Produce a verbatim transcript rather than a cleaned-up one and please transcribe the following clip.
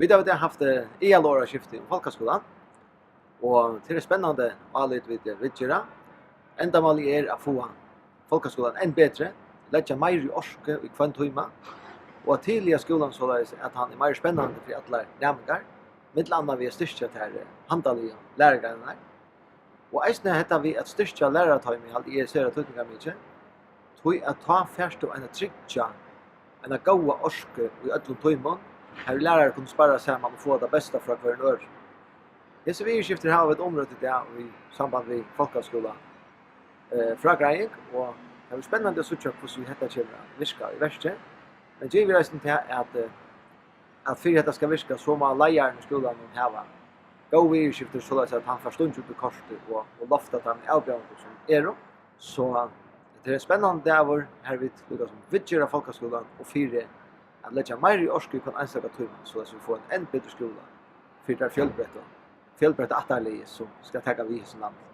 Vit hava í dag havt, eh, aðalorðaskifti um fólkaskúlan, og tað er spennandi álit vit, eh, viðgera. Endamálið er at fáa fólkaskúlan enn betri, leggja meiri orku í hvønn tíma, og at tillaga skúlan soleiðis, at hann er meira spennandi fyri allar næmingar, millum annað við at styrkja tær, eh, handaligu lærugreinarnar. Og eisini hetta við at styrkja læraratoymið, haldi eg er sera týdningarmikið, tí at tá fært tú eina tryggja, eina góða orku í øllum tímum, har lærarar kunnu sparra saman og fáa tað besta frá hvørjum øðrum. Hesi viðurskiftir hava vit umrøtt í dag í samband við fólkaskúla, eh, frágreiðing, og tað verður spennandi at síggja, hvussu hetta kemur at virka í verki. Men gevur eisini tað, at, eh, at fyri hetta skal virka, so má leiðarin í skúlanum hava góð viðurskiftir, soleiðis at hann fær stungið út í kortið og, og loftað teimum avbjóðingum, sum eru. So tað er ein spennandi dagur, har vit líka sum viðgera fólkaskúlan og fyri at leggja meiri orku í hvønn einstaka tíma, soleiðis at vit fáa ein enn betri skúla fyri tær fjølbroyttu, fjølbroytta ættarliðið, sum skal taka við hesum landi.